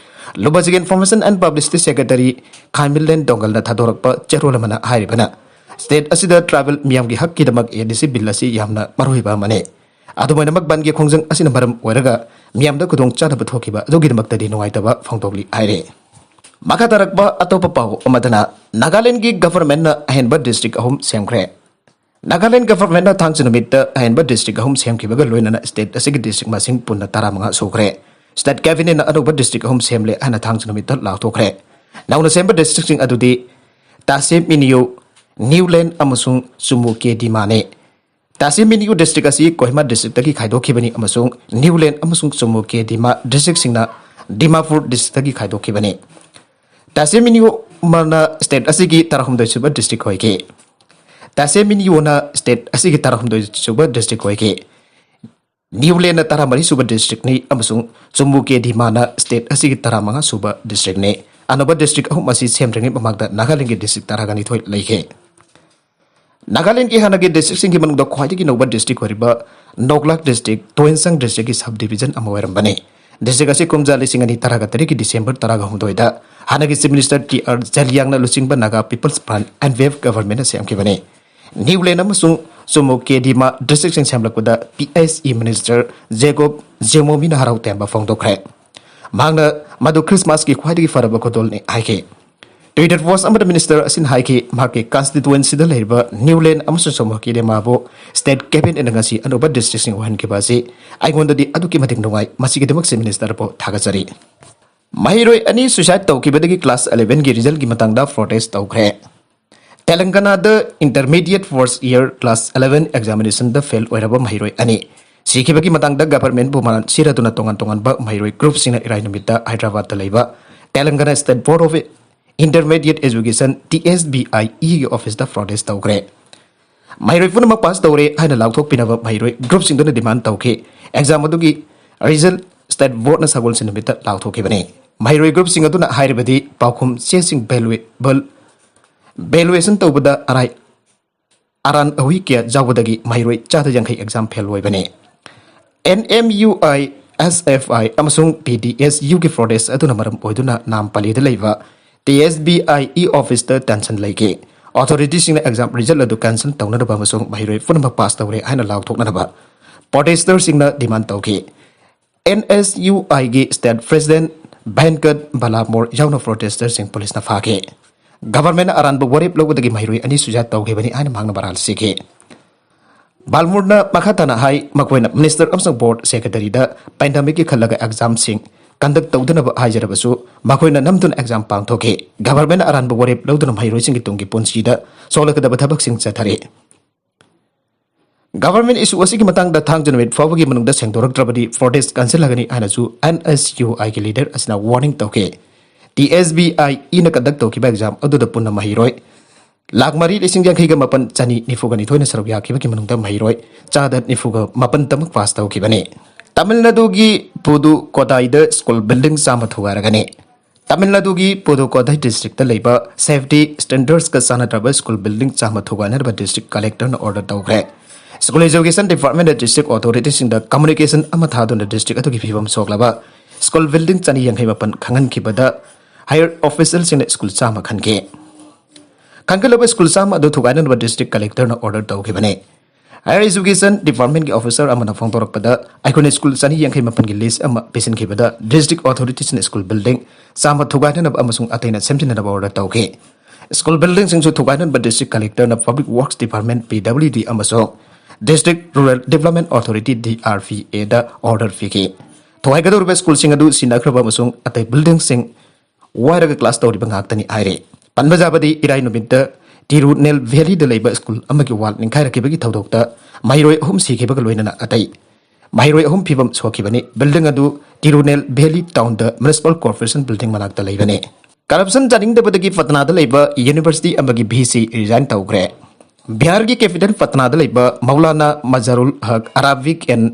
ꯂꯨꯕꯥꯖꯤꯒꯤ ꯏꯟꯐꯣꯔꯃꯦꯁꯟ ꯑꯦꯟ ꯄꯕ꯭ꯂꯤꯁꯤꯇꯤ ꯁꯦꯀ꯭ꯔꯦꯇꯔꯤ ꯈꯥꯏꯃꯤꯂꯦꯟ ꯗꯣꯡꯒꯜꯅ ꯊꯥꯗꯣꯔꯛꯄ ꯆꯦꯔꯣꯜ ꯑꯃꯅ ꯍꯥꯏꯔꯤꯕꯅ, ꯁ꯭ꯇꯦꯠ ꯑꯁꯤꯗ ꯇ꯭ꯔꯥꯏꯕꯦꯜ ꯃꯤꯌꯥꯝꯒꯤ ꯍꯛꯀꯤꯗꯃꯛ ꯑꯦ ꯗꯤ ꯁꯤ ꯕꯤꯜ ꯑꯁꯤ ꯌꯥꯝꯅ ꯃꯔꯨꯑꯣꯏꯕ ꯑꯃꯅꯤ꯫ ꯑꯗꯨꯝ ꯑꯣꯏꯅꯃꯛ, ꯕꯟꯒꯤ ꯈꯣꯡꯖꯪ ꯑꯁꯤꯅ ꯃꯔꯝ ꯑꯣꯏꯔꯒ ꯃꯤꯌꯥꯝꯗ ꯈꯨꯗꯣꯡꯆꯥꯗꯕ ꯊꯣꯛꯈꯤꯕ ꯑꯗꯨꯒꯤꯗꯃꯛꯇꯗꯤ ꯅꯨꯡꯉꯥꯏꯇꯕ ꯐꯣꯡꯗꯣꯛꯂꯤ ꯍꯥꯏꯔꯤ꯫ ꯃꯈꯥ ꯇꯥꯔꯛꯄ ꯑꯇꯣꯞꯄ ꯄꯥꯎ ꯑꯃꯗꯅ, ꯅꯥꯒꯥꯂꯦꯟꯒꯤ ꯒꯚꯔꯟꯃꯦꯟꯠꯅ ꯑꯍꯦꯟꯕ ꯗꯤꯁꯇ꯭ꯔꯤꯛ ꯑꯍꯨꯝ ꯁꯦꯝꯈ꯭ꯔꯦ꯫ ꯅꯥꯒꯥꯂꯦꯟ ꯒꯚꯔꯟꯃꯦꯟꯠꯅ ꯊꯥꯡꯖ ꯅꯨꯃꯤꯠꯇ ꯑꯍꯦꯟꯕ ꯗꯤꯁꯇ꯭ꯔꯤꯛ ꯑꯍꯨꯝ ꯁꯦꯝꯈꯤꯕꯒ ꯂꯣꯏꯅꯅ ꯁ꯭ꯇꯦꯠ ꯑꯁꯤꯒꯤ ꯗꯤꯁꯇ꯭ꯔꯤꯛ ꯃꯁꯤꯡ ꯄꯨꯟꯅ ꯇꯔꯥꯃꯉꯥ ꯁꯨꯈ꯭ꯔꯦ꯫ State Cabinet ꯅ ꯑꯅꯧꯕ district ꯑꯍꯨꯝ ꯁꯦꯝꯂꯦ ꯍꯥꯏꯅ ꯊꯥꯡꯖ ꯅꯨꯃꯤꯠꯇ ꯂꯥꯎꯊꯣꯛꯈ꯭ꯔꯦ꯫ ꯅꯧꯅ ꯁꯦꯝꯕ district ꯁꯤꯡ ꯑꯗꯨꯗꯤ ꯇꯥꯁꯦ ꯃꯤꯅꯤꯌꯣ, ꯅ꯭ꯌꯨꯂꯦꯟ ꯑꯃꯁꯨꯡ ꯆꯨꯃꯨꯀꯦꯗꯤꯃꯥꯅꯤ꯫ ꯇꯥꯁꯦ ꯃꯤꯅꯤꯌꯣ district ꯑꯁꯤ ꯀꯣꯍꯤꯃꯥ district ꯇꯒꯤ ꯈꯥꯏꯗꯣꯛꯈꯤꯕꯅꯤ ꯑꯃꯁꯨꯡ ꯅ꯭ꯌꯨꯂꯦꯟ ꯑꯃꯁꯨꯡ ꯆꯨꯃꯨꯀꯦꯗꯤꯃꯥ district ꯁꯤꯡꯅ ꯗꯤꯃꯥꯄꯨꯔ district ꯇꯒꯤ ꯈꯥꯏꯗꯣꯛꯈꯤꯕꯅꯤ꯫ ꯇꯥꯁꯦ ꯃꯤꯅꯤꯌꯣ ꯃꯅ state ꯑꯁꯤꯒꯤ ꯇꯔꯥꯍꯨꯝꯗꯣꯏ ꯁꯨꯕ district ꯑꯣꯏꯈꯤ꯫ ꯇꯥꯁꯦ ꯃꯤꯅꯤꯌꯣꯅ state ꯑꯁꯤꯒꯤ ꯇꯔꯥꯍꯨꯝꯗꯣꯏ ꯁꯨꯕ district ꯑꯣꯏꯈꯤ꯫ ꯅ꯭ꯌꯨꯂꯦꯟꯅ ꯇꯔꯥꯃꯔꯤ ꯁꯨꯕ district ꯅꯤ ꯑꯃꯁꯨꯡ ꯆꯨꯃꯨꯀꯦꯗꯤꯃꯥꯅ state ꯑꯁꯤꯒꯤ ꯇꯔꯥꯃꯉꯥ ꯁꯨꯕ district ꯅꯤ꯫ ꯑꯅꯧꯕ district ꯑꯍꯨꯝ ꯑꯁꯤ ꯁꯦꯝꯗ꯭ꯔꯤꯉꯩ ꯃꯃꯥꯡꯗ ꯅꯥꯒꯥꯂꯦꯟꯒꯤ district ꯇꯔꯥꯒ ꯅꯤꯊꯣꯏ ꯂꯩꯈꯤ꯫ ꯅꯥꯒꯥꯂꯦꯟꯒꯤ ꯍꯥꯟꯅꯒꯤ district ꯁꯤꯡꯒꯤ ꯃꯅꯨꯡꯗ ꯈ꯭ꯋꯥꯏꯗꯒꯤ ꯅꯧꯕ district ꯑꯣꯏꯔꯤꯕ ꯅꯣꯛꯂꯥꯛ district ꯇꯣꯏꯟꯁꯥꯡ district ꯀꯤ sub division ꯑꯃ ꯑꯣꯏꯔꯝꯕꯅꯤ꯫ District ꯑꯁꯤ ꯀꯨꯝꯖꯥ ꯂꯤꯁꯤꯡ ꯑꯅꯤ ꯇꯔꯥꯒ ꯇꯔꯦꯠꯀꯤ December ꯇꯔꯥꯒ ꯍꯨꯝꯗꯣꯏꯗ ꯍꯥꯟꯅꯒꯤ Chief Minister ꯇꯤ ꯑꯥꯔ ꯖꯦꯂꯤꯌꯥꯡꯅ ꯂꯨꯆꯤꯡꯕ Naga People's Front, N P F government ꯅ ꯁꯦꯝꯈꯤꯕꯅꯤ꯫ ꯅ꯭ꯌꯨꯂꯦꯟ ꯑꯃꯁꯨꯡ ꯆꯨꯃꯨꯀꯦꯗꯤꯃꯥ district ꯁꯤꯡ ꯁꯦꯝꯂꯛꯄꯗ P S E Minister ꯖꯦꯀꯣꯕ ꯖꯦꯃꯣꯃꯤꯅ ꯍꯔꯥꯎ ꯇꯌꯥꯝꯕ ꯐꯣꯡꯗꯣꯛꯈ꯭ꯔꯦ꯫ ꯃꯍꯥꯛꯅ ꯃꯗꯨ Christmas ꯀꯤ ꯈ꯭ꯋꯥꯏꯗꯒꯤ ꯐꯔꯕ ꯈꯨꯗꯣꯜꯅꯤ ꯍꯥꯏꯈꯤ꯫ Twitter post ꯑꯃꯗ Minister ꯑꯁꯤꯅ ꯍꯥꯏꯈꯤ, ꯃꯍꯥꯛꯀꯤ constituency ꯗ ꯂꯩꯔꯤꯕ ꯅ꯭ꯌꯨꯂꯦꯟ ꯑꯃꯁꯨꯡ ꯆꯨꯃꯨꯀꯦꯗꯤꯃꯥꯕꯨ state cabinet ꯅ ꯉꯁꯤ ꯑꯅꯧꯕ district ꯁꯤꯡ ꯑꯣꯏꯍꯟꯈꯤꯕ ꯑꯁꯤ ꯑꯩꯉꯣꯟꯗꯗꯤ ꯑꯗꯨꯛꯀꯤ ꯃꯇꯤꯛ ꯅꯨꯡꯉꯥꯏ꯫ ꯃꯁꯤꯒꯤꯗꯃꯛ Chief Minister ꯕꯨ ꯊꯥꯒꯠꯆꯔꯤ꯫ ꯃꯍꯩꯔꯣꯏ ꯑꯅꯤ suicide ꯇꯧꯈꯤꯕꯗꯒꯤ class eleven ꯒꯤ result ꯀꯤ ꯃꯇꯥꯡꯗ protest ꯇꯧꯈ꯭ꯔꯦ꯫ ꯇꯦꯂꯪꯒꯅꯥꯗ intermediate first year class eleven examination ꯗ fail ꯑꯣꯏꯔꯕ ꯃꯍꯩꯔꯣꯏ ꯑꯅꯤ ꯁꯤꯈꯤꯕꯒꯤ ꯃꯇꯥꯡꯗ government ꯕꯨ ꯃꯔꯥꯜ ꯁꯤꯔꯗꯨꯅ ꯇꯣꯉꯥꯟ ꯇꯣꯉꯥꯟꯕ ꯃꯍꯩꯔꯣꯏ group ꯁꯤꯡꯅ ꯏꯔꯥꯏ ꯅꯨꯃꯤꯠꯇ ꯍꯥꯏꯗ꯭ꯔꯕꯥꯗꯇ ꯂꯩꯕ ꯇꯦꯂꯪꯒꯥꯅꯥ State Board of Intermediate Education, T S B I E, ꯒꯤ office ꯇ protest ꯇꯧꯈ꯭ꯔꯦ꯫ ꯃꯍꯩꯔꯣꯏ ꯄꯨꯝꯅꯃꯛ pass ꯇꯧꯔꯦ ꯍꯥꯏꯅ ꯂꯥꯎꯊꯣꯛꯄꯤꯅꯕ ꯃꯍꯩꯔꯣꯏ group ꯁꯤꯡꯗꯨꯅ demand ꯇꯧꯈꯤ꯫ Exam ꯑꯗꯨꯒꯤ result State Board ꯅ ꯁꯒꯣꯜꯁꯦꯟ ꯅꯨꯃꯤꯠꯇ ꯂꯥꯎꯊꯣꯛꯈꯤꯕꯅꯤ꯫ ꯃꯍꯩꯔꯣꯏ group ꯁꯤꯡ ꯑꯗꯨꯅ ꯍꯥꯏꯔꯤꯕꯗꯤ ꯄꯥꯎꯈꯨꯝ ꯆꯦꯁꯤꯡ valuable, valuation ꯇꯧꯕꯗ ꯑꯔꯥꯏ ꯑꯔꯥꯟ ꯑꯍꯨꯏ ꯀꯌꯥ ꯌꯥꯎꯕꯗꯒꯤ ꯃꯍꯩꯔꯣꯏ ꯆꯥꯗ ꯌꯥꯡꯈꯩ exam fail ꯑꯣꯏꯕꯅꯤ꯫ N M U I, S F I ꯑꯃꯁꯨꯡ P D S U ꯒꯤ protest ꯑꯗꯨꯅ ꯃꯔꯝ ꯑꯣꯏꯗꯨꯅ ꯅꯥꯝꯄꯂꯤꯗ ꯂꯩꯕ T S B I E office ꯇ tension ꯂꯩꯈꯤ꯫ Authority ꯁꯤꯡꯅ exam result ꯑꯗꯨ cancel ꯇꯧꯅꯅꯕ ꯑꯃꯁꯨꯡ ꯃꯍꯩꯔꯣꯏ ꯄꯨꯝꯅꯃꯛ pass ꯇꯧꯔꯦ ꯍꯥꯏꯅ ꯂꯥꯎꯊꯣꯛꯅꯅꯕ protester ꯁꯤꯡꯅ demand ꯇꯧꯈꯤ꯫ N S U I ꯒꯤ state president ꯚꯦꯟꯀꯠ ꯕꯂꯥꯃꯣꯔ ꯌꯥꯎꯅ protester ꯁꯤꯡ police ꯅ ꯐꯥꯈꯤ꯫ Government ꯅ ꯑꯔꯥꯟꯕ ꯋꯥꯔꯦꯞ ꯂꯧꯕꯗꯒꯤ ꯃꯍꯩꯔꯣꯏ ꯑꯅꯤ suicide ꯇꯧꯈꯤꯕꯅꯤ ꯍꯥꯏꯅ ꯃꯍꯥꯛꯅ ꯃꯔꯥꯜ ꯁꯤꯈꯤ꯫ ꯕꯥꯜꯃꯨꯔꯅ ꯃꯈꯥ ꯇꯥꯅ ꯍꯥꯏ, ꯃꯈꯣꯏꯅ ꯃꯤꯅꯤꯁꯇꯔ ꯑꯃꯁꯨꯡ ꯕꯣꯔꯗ ꯁꯦꯀ꯭ꯔꯦꯇꯔꯤꯗ ꯄꯦꯟꯗꯦꯃꯤꯛꯀꯤ ꯈꯜꯂꯒ ꯑꯦꯛꯖꯥꯝꯁꯤꯡ ꯀꯟꯗꯛ ꯇꯧꯗꯅꯕ ꯍꯥꯏꯖꯔꯕꯁꯨ, ꯃꯈꯣꯏꯅ ꯅꯝꯗꯨꯅ ꯑꯦꯛꯖꯥꯝ ꯄꯥꯡꯊꯣꯛꯈꯤ꯫ ꯒꯚꯔꯟꯃꯦꯟꯠꯅ ꯑꯔꯥꯟꯕ ꯋꯥꯔꯦꯞ ꯂꯧꯗꯨꯅ ꯃꯍꯩꯔꯣꯏꯁꯤꯡꯒꯤ ꯇꯨꯡꯒꯤ ꯄꯨꯟꯁꯤꯗ ꯁꯣꯛꯂꯛꯀꯗꯕ ꯊꯕꯛꯁꯤꯡ ꯆꯠꯊꯔꯤ꯫ ꯒꯚꯔꯟꯃꯦꯟꯠ ꯏꯁꯨ ꯑꯁꯤꯒꯤ ꯃꯇꯥꯡꯗ ꯊꯥꯡꯖ ꯅꯨꯃꯤꯠ ꯐꯥꯎꯕꯒꯤ ꯃꯅꯨꯡꯗ ꯁꯦꯡꯗꯣꯔꯛꯇ꯭ꯔꯕꯗꯤ ꯄ꯭ꯔꯣꯇꯦꯁ ꯀꯟꯁꯤꯜꯂꯒꯅꯤ ꯍꯥꯏꯅꯁꯨ ꯑꯦꯟ ꯑꯦꯁ ꯌꯨ ꯑꯥꯏꯒꯤ ꯂꯤꯗꯔ ꯑꯁꯤꯅ ꯋꯥꯔꯅꯤꯡ ꯇꯧꯈꯤ꯫ ꯇꯤ ꯑꯦꯁ ꯕꯤ ꯑꯥꯏ ꯏꯅ ꯀꯟꯗꯛ ꯇꯧꯈꯤꯕ ꯑꯦꯛꯖꯥꯝ ꯑꯗꯨꯗ ꯄꯨꯟꯅ ꯃꯍꯩꯔꯣꯏ ꯂꯥꯈ ꯃꯔꯤ ꯂꯤꯁꯤꯡ ꯌꯥꯡꯈꯩꯒ ꯃꯥꯄꯟ ꯆꯅꯤ ꯅꯤꯐꯨꯒ ꯅꯤꯊꯣꯏꯅ ꯁꯔꯨꯛ ꯌꯥꯈꯤꯕꯒꯤ ꯃꯅꯨꯡꯗ ꯃꯍꯩꯔꯣꯏ ꯆꯥꯗ ꯅꯤꯐꯨꯒ ꯃꯥꯄꯟꯇꯃꯛ ꯄꯥꯁ ꯇꯧꯈꯤꯕꯅꯤ꯫ ꯇꯥꯃꯤꯜ ꯅꯥꯗꯨꯒꯤ ꯄꯨꯗꯨꯀꯣꯗꯥꯏꯗ ꯁ꯭ꯀꯨꯜ ꯕꯤꯜꯗꯤꯡ ꯆꯥꯝꯃ ꯊꯨꯒꯥꯏꯔꯒꯅꯤ꯫ ꯇꯥꯃꯤꯜ ꯅꯥꯗꯨꯒꯤ ꯄꯨꯗꯨꯀꯣꯗꯥꯏ ꯗꯤꯁꯇ꯭ꯔꯤꯛꯇ ꯂꯩꯕ ꯁꯦꯐꯇꯤ ꯁ꯭ꯇꯦꯟꯗꯔꯗꯁꯀ ꯆꯥꯟꯅꯗ꯭ꯔꯕ ꯁ꯭ꯀꯨꯜ ꯕꯤꯜꯗꯤꯡ ꯆꯥꯝꯃ ꯊꯨꯒꯥꯏꯅꯅꯕ ꯗꯤꯁꯇ꯭ꯔꯤꯛ ꯀꯂꯦꯛꯇꯔꯅ ꯑꯣꯔꯗꯔ ꯇꯧꯈ꯭ꯔꯦ꯫ ꯁ꯭ꯀꯨꯜ ꯑꯦꯖꯨꯀꯦꯁꯟ ꯗꯤꯄꯥꯔꯠꯃꯦꯟꯠꯅ ꯗꯤꯁꯇ꯭ꯔꯤꯛ ꯑꯣꯊꯣꯔꯤꯇꯤꯁꯤꯡꯗ ꯀꯝꯃꯨꯅꯤꯀꯦꯁꯟ ꯑꯃ ꯊꯥꯗꯨꯅ ꯗꯤꯁꯇ꯭ꯔꯤꯛ ꯑꯗꯨꯒꯤ ꯐꯤꯕꯝ ꯁꯣꯛꯂꯕ ꯁ꯭ꯀꯨꯜ ꯕꯤꯜꯗꯤꯡ ꯆꯅꯤ ꯌꯥꯡꯈꯩ ꯃꯥꯄꯟ ꯈꯪꯍꯟꯈꯤꯕꯗ ꯍꯥꯌꯔ ꯑꯣꯐꯤꯁꯤꯌꯦꯜꯁꯤꯡꯅ ꯁ꯭ꯀꯨꯜ ꯆꯥꯝꯃ ꯈꯟꯈꯤ꯫ ꯈꯟꯒꯠꯂꯕ ꯁ꯭ꯀꯨꯜ ꯆꯥꯝꯃ ꯑꯗꯨ ꯊꯨꯒꯥꯏꯅꯅꯕ ꯗꯤꯁꯇ꯭ꯔꯤꯛ ꯀꯂꯦꯛꯇꯔꯅ ꯑꯣꯔꯗꯔ ꯇꯧꯈꯤꯕꯅꯤ꯫ ꯍꯥꯌꯔ ꯑꯦꯖꯨꯀꯦꯁꯟ ꯗꯤꯄꯥꯔꯠꯃꯦꯟꯠꯀꯤ ꯑꯣꯐꯤꯁꯔ ꯑꯃꯅ ꯐꯣꯡꯗꯣꯔꯛꯄꯗ, ꯑꯩꯈꯣꯏꯅ ꯁ꯭ꯀꯨꯜ ꯆꯅꯤ ꯌꯥꯡꯈꯩ ꯃꯥꯄꯟꯒꯤ ꯂꯤꯁ ꯑꯃ ꯄꯤꯁꯤꯟꯈꯤꯕꯗ ꯗꯤꯁꯇ꯭ꯔꯤꯛ ꯑꯣꯊꯣꯔꯤꯇꯤꯁꯅ ꯁ꯭ꯀꯨꯜ ꯕꯤꯜꯗꯤꯡ ꯆꯥꯝꯃ ꯊꯨꯒꯥꯏꯅꯅꯕ ꯑꯃꯁꯨꯡ ꯑꯇꯩꯅ ꯁꯦꯝꯖꯤꯟꯅꯅꯕ ꯑꯣꯔꯗꯔ ꯇꯧꯈꯤ꯫ ꯁ꯭ꯀꯨꯜ ꯕꯤꯜꯗꯤꯡꯁꯤꯡꯁꯨ ꯊꯨꯒꯥꯏꯅꯅꯕ ꯗꯤꯁꯇ꯭ꯔꯤꯛ ꯀꯂꯦꯛꯇꯔꯅ public works department, P W D, ꯑꯃꯁꯨꯡ district rural development authority, D R P ꯑꯦꯗ ꯑꯣꯔꯗꯔ ꯄꯤꯈꯤ꯫ ꯊꯨꯒꯥꯏꯒꯗꯧꯔꯤꯕ ꯁ꯭ꯀꯨꯜꯁꯤꯡ ꯑꯗꯨ ꯁꯤꯟꯅꯈ꯭ꯔꯕ ꯑꯃꯁꯨꯡ ꯑꯇꯩ ꯕꯤꯜꯗꯤꯡꯁꯤꯡ ꯋꯥꯏꯔꯒ ꯀ꯭ꯂꯥꯁ ꯇꯧꯔꯤꯕ ꯉꯥꯛꯇꯅꯤ ꯍꯥꯏꯔꯤ꯫ ꯄꯟꯕ ꯌꯥꯕꯗꯤ, ꯏꯔꯥꯏ ꯅꯨꯃꯤꯠꯇ ꯇꯤꯔꯨꯅꯦꯜ ꯚꯦꯂꯤꯗ ꯂꯩꯕ ꯁ꯭ꯀꯨꯜ ꯑꯃꯒꯤ ꯋꯥꯜ ꯅꯤꯡꯈꯥꯏꯔꯛꯈꯤꯕꯒꯤ ꯊꯧꯗꯣꯛꯇ ꯃꯍꯩꯔꯣꯏ ꯑꯍꯨꯝ ꯁꯤꯈꯤꯕꯒ ꯂꯣꯏꯅꯅ ꯑꯇꯩ ꯃꯍꯩꯔꯣꯏ ꯑꯍꯨꯝ ꯐꯤꯕꯝ ꯁꯣꯛꯈꯤꯕꯅꯤ꯫ ꯕꯤꯜꯗꯤꯡ ꯑꯗꯨ ꯇꯤꯔꯨꯅꯦꯜ ꯚꯦꯂꯤ ꯇꯥꯎꯟꯗ ꯃ꯭ꯌꯨꯅꯤꯁꯤꯄꯥꯜ ꯀꯣꯔꯄꯣꯔꯦꯁꯟ ꯕꯤꯜꯗꯤꯡ ꯃꯅꯥꯛꯇ ꯂꯩꯕꯅꯤ꯫ ꯀꯔꯞꯁꯟ ꯆꯥꯅꯤꯡꯗꯕꯗꯒꯤ ꯄꯇꯅꯥꯗ ꯂꯩꯕ ꯌꯨꯅꯤꯚꯔꯁꯤꯇꯤ ꯑꯃꯒꯤ ꯚꯤ ꯁꯤ ꯔꯤꯖꯥꯏꯟ ꯇꯧꯈ꯭ꯔꯦ꯫ ꯕꯤꯍꯥꯔꯒꯤ ꯀꯦꯄꯤꯇꯦꯜ ꯄꯇꯅꯥꯗ ꯂꯩꯕ Maulana Mazharul Haque Arabic and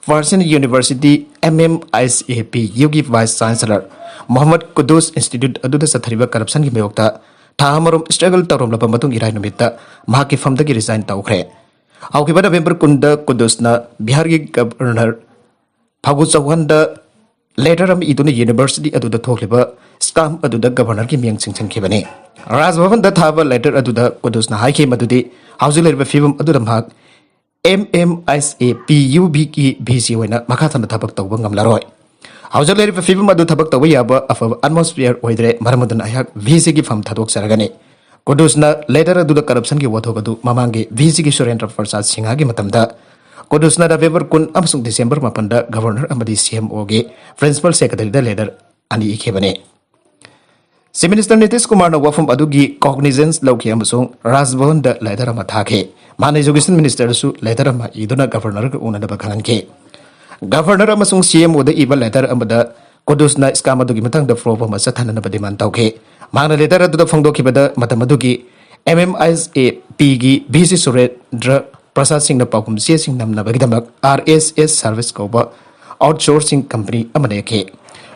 Persian university, M M I C A P ꯌꯨꯒꯤ vice chancellor Mohammad Quddus institute ꯑꯗꯨꯗ ꯆꯠꯊꯔꯤꯕ ꯀꯔꯞꯁꯟꯒꯤ ꯃꯥꯌꯣꯛꯇ ꯊꯥ ꯑꯃꯔꯣꯝ ꯁ꯭ꯇ꯭ꯔꯒꯜ ꯇꯧꯔꯝꯂꯕ ꯃꯇꯨꯡ ꯏꯔꯥꯏ ꯅꯨꯃꯤꯠꯇ ꯃꯍꯥꯛꯀꯤ ꯐꯝꯗꯒꯤ ꯔꯤꯖꯥꯏꯟ ꯇꯧꯈ꯭ꯔꯦ꯫ ꯍꯧꯈꯤꯕ ꯅꯕꯦꯝꯕꯔ ꯀꯨꯟꯗ ꯀꯨꯗꯨꯁꯅ ꯕꯤꯍꯥꯔꯒꯤ ꯒꯕꯔꯅꯔ ꯐꯥꯒꯨ ꯆꯧꯍꯥꯟꯗ ꯂꯦꯇꯔ ꯑꯃ ꯏꯗꯨꯅ ꯌꯨꯅꯤꯚꯔꯁꯤꯇꯤ ꯑꯗꯨꯗ ꯊꯣꯛꯂꯤꯕ ꯁ꯭ꯀꯥꯝ ꯑꯗꯨꯗ ꯒꯕꯔꯅꯔꯒꯤ ꯃꯤꯡ ꯆꯤꯡꯁꯤꯟꯈꯤꯕꯅꯤ꯫ ꯔꯥꯖ ꯚꯕꯟꯗ ꯊꯥꯕ ꯂꯦꯇꯔ ꯑꯗꯨꯗ ꯀꯨꯗꯨꯁꯅ ꯍꯥꯏꯈꯤ ꯃꯗꯨꯗꯤ ꯍꯧꯖꯤꯛ ꯂꯩꯔꯤꯕ ꯐꯤꯕꯝ ꯑꯗꯨꯗ ꯃꯍꯥꯛ M M I C A P U ꯕꯤꯒꯤ V C ꯑꯣꯏꯅ ꯃꯈꯥ ꯇꯥꯅ ꯊꯕꯛ ꯇꯧꯕ ꯉꯝꯂꯔꯣꯏ꯫ ꯍꯧꯖꯤꯛ ꯂꯩꯔꯤꯕ ꯐꯤꯕꯝ ꯑꯗꯨ ꯊꯕꯛ ꯇꯧꯕ ꯌꯥꯕ ꯑꯐꯕ ꯑꯦꯠꯃꯣꯁꯐꯤꯌꯔ ꯑꯣꯏꯗ꯭ꯔꯦ, ꯃꯔꯝ ꯑꯗꯨꯅ ꯑꯩꯍꯥꯛ ꯚꯤ ꯁꯤꯒꯤ ꯐꯝ ꯊꯥꯗꯣꯛꯆꯔꯒꯅꯤ꯫ ꯀꯨꯗꯨꯁꯅ letter ꯑꯗꯨꯗ corruptionꯒꯤ ꯋꯥꯊꯣꯛ ꯑꯗꯨ ꯃꯃꯥꯡꯒꯤ VCꯒꯤ ꯁꯨꯔꯦꯟꯗ꯭ꯔ ꯄ꯭ꯔꯁꯥꯗ ꯁꯤꯡꯍꯒꯤ ꯃꯇꯝꯗ ꯀꯨꯗꯨꯁꯅ November ꯀꯨꯟ ꯑꯃꯁꯨꯡ December ꯃꯥꯄꯟꯗ Governorꯑꯃꯗꯤ CMOꯒꯤ Principal Secretaryꯗ letter ꯑꯅꯤ ꯏꯈꯤꯕꯅꯤ꯫ Chief Minister ꯅꯤꯇꯤꯁ ꯀꯨꯃꯥꯔꯅ ꯋꯥꯐꯝ ꯑꯗꯨꯒꯤ cognizance ꯂꯧꯈꯤ ꯑꯃꯁꯨꯡ ꯔꯥꯖ ꯚꯕꯟꯗ letter ꯑꯃ ꯊꯥꯈꯤ꯫ ꯃꯍꯥꯛꯅ Education Ministerꯗꯁꯨ letter ꯑꯃ ꯏꯗꯨꯅ Governorꯒ ꯎꯅꯅꯕ ꯈꯪꯍꯟꯈꯤ꯫ Governor ꯑꯃꯁꯨꯡ CMOꯗ ꯏꯕ letter ꯑꯃꯗ ꯀꯨꯗꯨꯁꯅ scam ꯑꯗꯨꯒꯤ ꯃꯇꯥꯡꯗ probe ꯑꯃ ꯆꯠꯊꯅꯅꯕ demand ꯇꯧꯈꯤ꯫ ꯃꯍꯥꯛꯅ letter ꯑꯗꯨꯗ ꯐꯣꯡꯗꯣꯛꯈꯤꯕꯗ, ꯃꯇꯝ ꯑꯗꯨꯒꯤ MMISAPꯒꯤ VC ꯁꯨꯔꯦꯟꯗ꯭ꯔ ꯄ꯭ꯔꯁꯥꯗ ꯁꯤꯡꯅ ꯄꯥꯎꯈꯨꯝ ꯆꯦꯁꯤꯡ ꯅꯝꯅꯕꯒꯤꯗꯃꯛ RSS Service ꯀꯧꯕ outsourcing company ꯑꯃ ꯅꯦꯛꯈꯤ꯫